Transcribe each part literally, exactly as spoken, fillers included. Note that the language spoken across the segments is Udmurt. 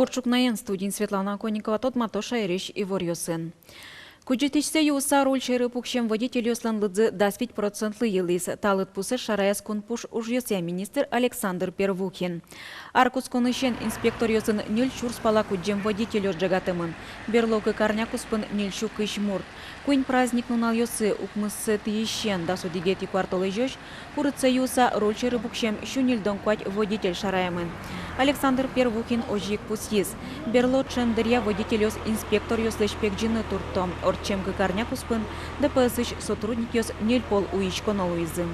Ӵукнаен, студиын Светлана Оконникова. Тодмато шаерысь иворъёсын. Кудӟытӥсьсэ юыса руль сьӧры пуксем водительёслэн лыдзы дас вить процентлы йылӥз. Та лыдпусэз шараяз кун пуш ужъёсъя министр Александр Первухин. Ар кутсконысен инспекторъёсын ньыль сюрс пала кудӟем водительёс ӝегатэмын. Берло кык арня куспын ньыль сю кызь мурт. Куинь праздник нуналъёсы, укмысэтӥысен дас одӥгетӥ куартолэзёзь, курытсэ юыса руль сьӧры пуксем сю ньыльдон куать водитель шараямын. Александр Первухин озьы ик пусйиз: берло ӵем дыръя водительёс инспекторъёслэсь пегӟыны туртто. Ортчем кык арня куспын ДПС-ысь сотрудникъёс ньыль пол уиськоно луизы.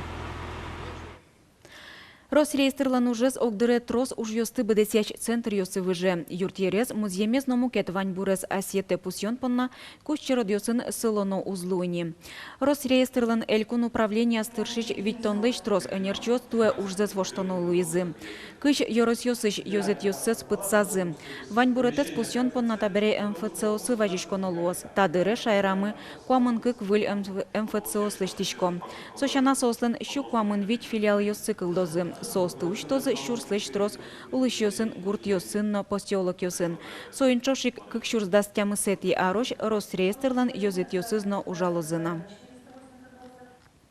Росреестрлэн ужез огдыре трос ужъёсты быдэсъясь центръёсы выже. Юртъерез, музъемез но мукет ваньбурез асьсэтэ пусъён понна кузь черодъёсын сылоно уз луы ни. Росреестрлэн элькун управленияз тыршись витьтонлэсь трос ӧнерчиос туэ ужзэс воштоно луизы. Кызь ёросъёсысь ёзэтъёссэс пытсазы. Ваньбуретэз пусъён понна табере МФЦ-осы вазиськоно луоз. Та дыре шаерамы куамын кык выль МФЦ-ос лэсьтӥсько. Со сяна, соослэн сю куамын вить филиалъёссы кылдозы. Соосты усьтозы сюрслэсь трос улӥсьёсын, гуртъёсын но посёлокъёсын. Соин ӵош ик кык сюрс дас тямысэтӥ арозь Росреестрлэн ёзэтъёсыз но ужалозы на.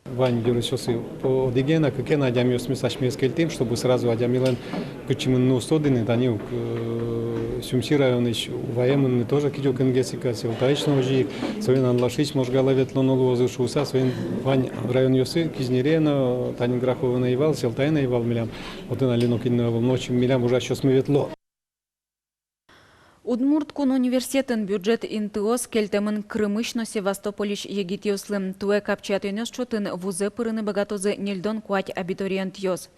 Вань ёросъёсы по одӥгена, кыкена адямиосмес асьмеос кельтӥм, чтобы сразу адямилэн кытчы мыныны уз тодӥз ни. Тани ук, э, Сюмси районысь Уваэ мыныны тоже кыдёкынгес ик, Сьӧлтаысь но озьы ик, соин Анлашысь Можгалэ ветлоно луозы шуыса, соин вань районъёсы, Кизнере но, тани Грахове но ӧй вал, Сьӧлтае но ӧй вал милям, отын али нокин но ӧвӧл, но отчы милям ужасьёсмы ветло. Удмурт кун университетын бюджет интыос кельтэмын Крымысь но Севастопольысь егитъёслы. Туэ капчиятонъёс чотын вузэ пырыны быгатозы ньыльдон куать абитуриентъёс.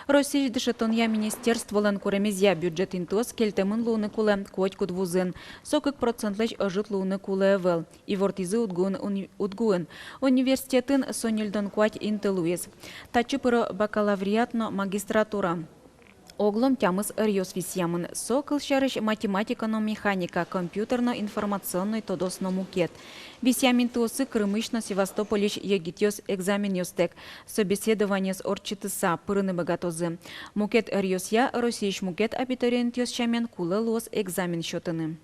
Россиысь дышетонъя министерстволэн куремезъя, бюджет интыос кельтэмын луыны кулэ котькуд вузын. Со кык процентлэсь ӧжыт луыны кулэ ӧвӧл, ивортӥзы УдГУын. Уни-, УдГУын. Университетын со ньыльдон куать инты луиз. Татчы пыро бакалавриат но магистратура. Оглом тямыс ӧръёс висъямын. Со, кылсярысь, математика но механика, компьютер но информационной тодос но мукет. Висъям интыосы Крымысь но Севастопольысь егитъёс экзаменъёстэк, собеседованиез ортчытыса, пырыны быгатозы. Мукет ӧръёсъя Россиысь мукет абитуриентъёс сямен кулэ луоз экзамен сётыны.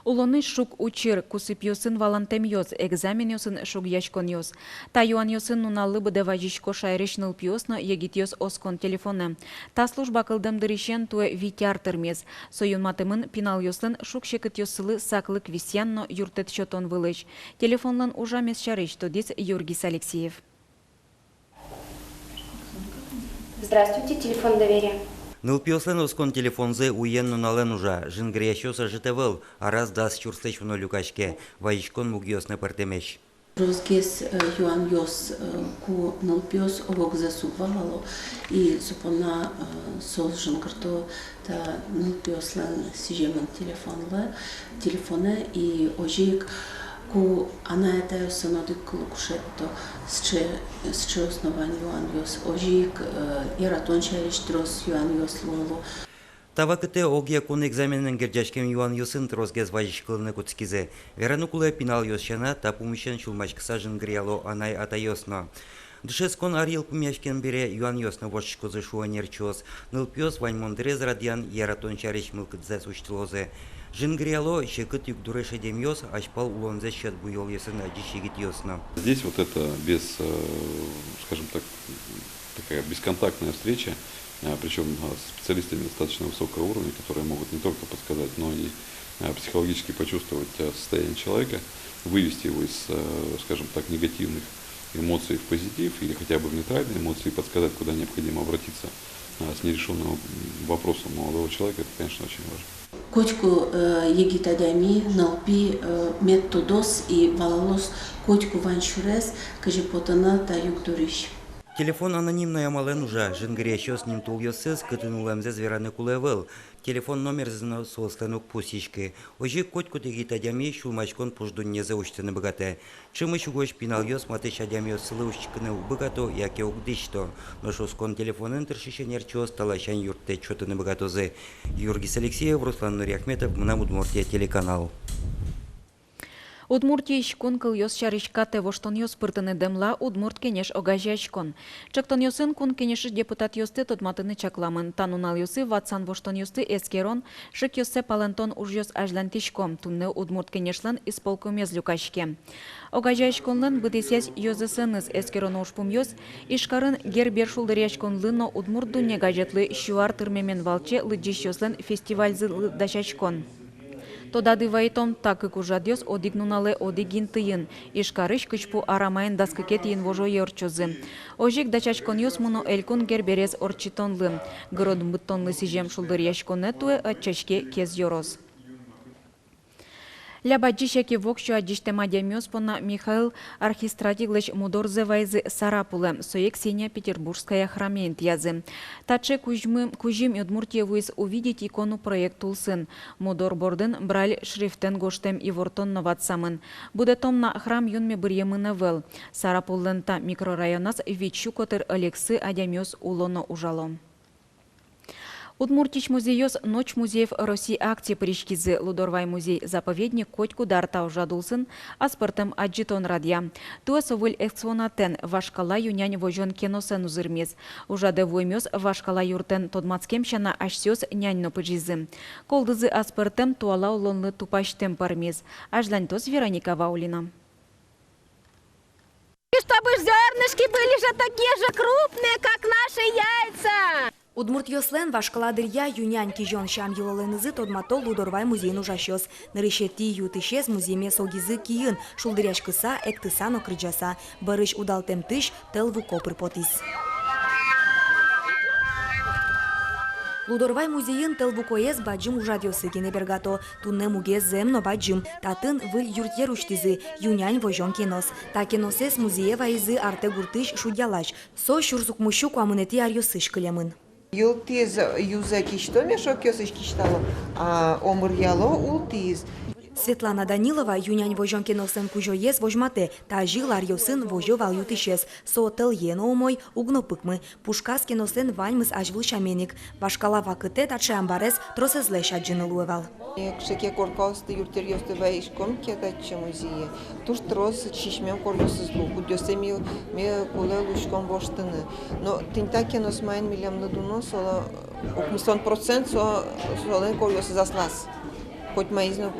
Улонысь шуг-учыр, кусыпъёсын валантэмъёс, экзаменъёсын шугъяськонъёс. Та юанъёсын нуналлы быдэ вазисько шаерысь нылпиос но егитъёс оскон телефонэ. Та служба кылдэм дырысен туэ вить ар тырмиз. Со юнматэмын пиналъёслэн шуг-секытъёссылы саклык висъян но юрттэт сётон вылысь. Телефонлэн ужамез сярысь тодӥз Юргис Алексеев. Здравствуйте, телефон доверия. Нылпиослэн оскон телефонзы уен-нуналэн ужа. Жингыръясьёс ӧжыт ӧвӧл, араз дас сюрслэсь уно люкаське, вазиськон мугъёс но пӧртэмесь. Тросгес, э, юанъёс, э, ку нылпиос ог-огзэс уг валало, и со понна, э, соос жингырто та нылпиослэн сӥземын телефонлы, телефонэ, и озьы ик ку анай-атайёсын одӥг кыл уг шедьто, сыӵе, сыӵеос но вань юанъёс, озьы ик, э, яратон сярысь трос юанъёс луо. Та вакытэ огъя кун экзаменэн герӟаськем юанъёсын тросгес вазиськылыны кутскизы. Вераны кулэ, пиналъёс сяна, та пумысен сюлмаськыса жингыръяло анай-атайёс но. Дышетскон ар йылпумъяськем бере юанъёс но воштӥськозы, шуо ӧнерчиос. Нылпиос ваньмон дырез радъян, яратон сярысь мылкыдзэс усьтылозы. Жингыръяло, секыт югдуре шедемъёс азьпал улонзэс сьӧд буёлъёсын адӟись егитъёс но. Здесь вот это без, э, скажем так, такая бесконтактная встреча, а, причём, а, с специалистами достаточно высокого уровня, которые могут не только подсказать, но и, а, психологически почувствовать, а, состояние человека, вывести его из, э, скажем так, негативных эмоций в позитив или хотя бы в нейтральные эмоции, подсказать, куда необходимо обратиться, а, с нерешённым, м, вопросом молодого человека, это, конечно, очень важно. Котьку, э, егит адями, нылпи, э, мед тодоз и валалоз котьку вань сюрес, кызьы потоно та югдурысь. Телефон анонимной амалэн ужа. Жингыръясьёс нимтулъёссэс, кытын улэмзэс вераны кулэ ӧвӧл. Телефон номерзэс но соослэн уг пусйиськы. Озьы котькуд егит адями сюлмаськон пуш дуннезэ усьтыны быгатэ. Ӵемысь угось пиналъёс матысь адямиослы усьтӥськыны уг быгато яке уг дӥсьто. Нош оскон телефонын тыршись ӧнерчиос та ласянь юрттэт сётыны быгатозы. Юргис Алексеев, Руслан Нуриахметов, «Мынам Удмуртие» телеканал. Удмуртиысь кун кылъёс сярысь катэ воштонъёс пыртыны дэмла «Удмурт кенеш» огазеяськон. Ӵектонъёсын Кун Кенешысь депутатъёсты тодматыны чакламын. Та нуналъёсы ватсан воштонъёсты эскерон, шыкъёссэ палэнтон ужъёс азьланьтӥсько. Туннэ «Удмурт кенешлэн» исполкомез люкаське. Огазеяськонлэн быдэсъясь ёзэсэныз эскероно ужпумъёс Ижкарын Гербер шулдыръяськонлы но «Удмурт дунне» газетлы сю ар тырмемен валче лыдӟисьёслэн фестивальзылы дасяськон. Тодады вайытом, та кык ужрадъёс одӥг нуналэ, одӥг интыын, Ижкарысь кызьпу арамаен дас кыкетӥ инвожое ортчозы. Озьы ик дасяськонъёс мыно элькун Герберез ортчытонлы. Гырон быдтонлы сӥзем шулдыръяськонэ туэ ӧтчаське Кез ёрос. Ляб адӟись яке воксё адӟисьтэм адямиос понна Михаил Архистратиглэсь мудорзэ вайизы Сарапулэ, сое Ксения Петербургская храме интыязы. Таӵе кузьмы-, кузьым Удмуртие вуиз «Увидеть икону» проект улсын. Мудор бордын Брайль шрифтэн гожтэм ивортон но ватсамын. Будэтон на храм юнме быръемын ӧвӧл. Сарапуллэн та микрорайоназ вить сю котыр ӧлексы адямиос уло но ужало. Удмуртиысь музейёс «Ночь музеев России» акцие пыриськизы. Лудорвай музей-заповедник котькуд ар та ужрад улсын аспӧртэм адӟытон радъя. Туэ со выль экспонатэн, вашкала ю-нянь возён кеносэн узырмиз. Ужрадэ вуэмъёс вашкала юртэн тодматскем сяна, асьсэос нянь но пыжизы. Колдызы аспӧртэм, туала улонлы тупасьтэм пӧрмиз. Азьланьтоз Вероника Ваулина. И чтобы зёрнышки были же такие же крупные, как наши яйца. Удмуртъёслэн вашкала дыръя ю-нянь кизён сям-йылолэнызы тодмато Лудорвай музейын ужасьёс. Нырысетӥ ю-тысез музъеме согизы киын, шулдыръяськыса, эктыса но кырӟаса. Бӧрысь удалтэмтӥсь тӧл вуко пыр потӥз. Лудорвай музейын тӧл вукоез бадӟым ужрадъёсы гинэ бергато. Туннэ мугез зэм но бадӟым. Татын выль юртъер усьтӥзы, ю-нянь возён кенос. Та кеносэз музее вайизы Артэ гуртысь Шудьялась. Со сюрс укмыссю куамынэтӥ аръёсысь кылемын. Йылтӥз, юзэ кисьто мешокъёсысь кисьтало, а омыръяло ултӥз. Светлана Данилова, ю-нянь возён кенослэн кузёез, возьматэ: тазьы аръёсын возё вал ю-тысез. Со тӧлъе но умой, уг но пыкмы. Пушказ кенослэн ваньмыз азьвыл сямен ик. Вашкала вакытэ таӵе амбарез тросэзлэсь адӟыны луэ вал. Кыӵе ке коркаосты, юртъеръёсты вайиськом ке татчы музее, туж трос сисьмем коръёсыз луо, кудъёссэ ми, ми кулэ луиськом воштыны. Но тӥни та кенос маин милемлы дуно, со укмыстон процент со, солэн коръёсыз аслаз. Коть маиз но,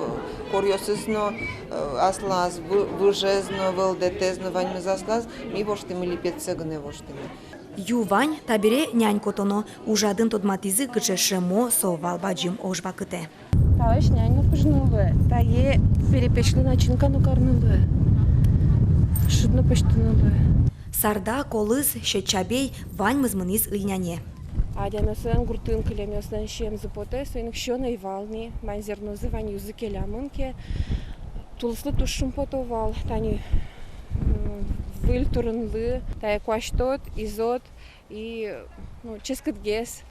коръёсыз но, э, аслаз, вы-, выжез но, вӧлдэтэз но, ваньмыз аслаз, ми воштӥмы, липетсэ гинэ воштӥмы. Ю вань, табере нянь котоно. Ужрадын тодматӥзы, кыӵе шӧмо со вал бадӟым ож вакытэ. Таысь нянь но пыжыны луэ, тае перепечлы начинка но карыны луэ, шыд но пӧзьтыны луэ. Сарда, колыз, сьӧд чабей — ваньмыз мынӥз ыль няне. Адямиослэн, гуртын кылемъёслэн сиемзы потэ, соин ик сиён ӧй вал ни, вань зернозы, вань юзы келямын ке, тулыслы туж шумпото вал. Тани, м, выль турынлы тае куасьтод, изод и, ну, ческытгес,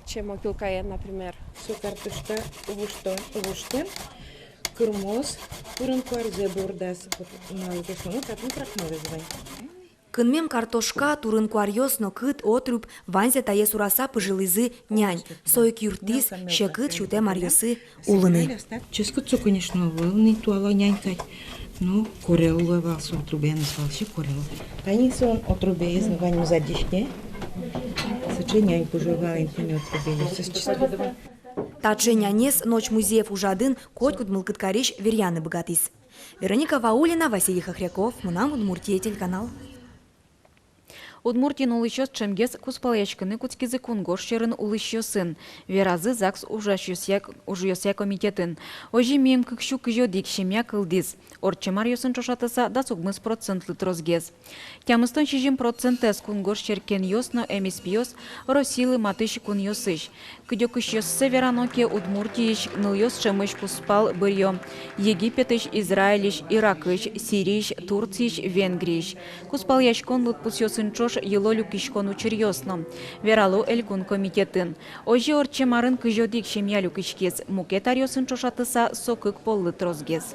чем опилкаен, например. Со картошка вушто, вуштэм, кырмоз, турын куарзэ бордаз, вот, малы ке шуоно, татын крахмалэз вань. Кынмем картошка, турын куаръёс, нокыт, отрубь — ваньзэ тае сураса пыжылӥзы нянь. Со ик юрттӥз секыт сютэм аръёсы улыны. Ческыт со, конечно, ӧвӧл ни, туала нянь кадь. Ну, корел луэ вал со, отрубеныз вал, се корел. Тани со отрубеез но ваньмыз адӟиське. Сыӵе нянь кужо вал ини, тани отрубеез чисто. Таӵе нянез «Ночь музеев» ужрадын котькуд мылкыд карись веръяны быгатӥз. Вероника Ваулина, Василий Хохряков, «Мынам Удмуртие» телеканал. Удмуртиын улӥсьёс ӵемгес кузпалъяськыны кутскизы кунгож сьӧрын улӥсьёсын, веразы ЗАГС ужъёсъя, ужъёсъя комитетын. Озьы миым кык сю кызь одӥг семья кылдӥз. Ортчем аръёсын ӵошатыса, дас укмыс процентлы тросгес. Тямыстон сизьым процентэз кунгож черкенъёс но эмеспиос Россилы матысь кунъёсысь. Кыдёкысьёссэ верано ке, Удмуртиысь нылъёс ӵемысь кузпал быръё Египетысь, Израильысь, Иракысь, Сириысь, Турциысь, Венгриысь. Кузпалъяськон лыдпусъёсын ӵош йыло люкиськон учыръёс но, верало элькун комитетын. Озьы ортчем арын кызь одӥг семья люкиськиз, мукет аръёсын ӵошатыса, со кык поллы тросгес.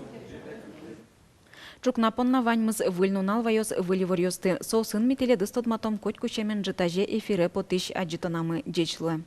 Ӵукна понна ваньмыз. Выль нунал ваёз выль иворъёсты. Соосын ми тӥледыз тодматом котьку сямен ӝытазе эфире потӥсь адӟытонамы. Ӟеч луэ.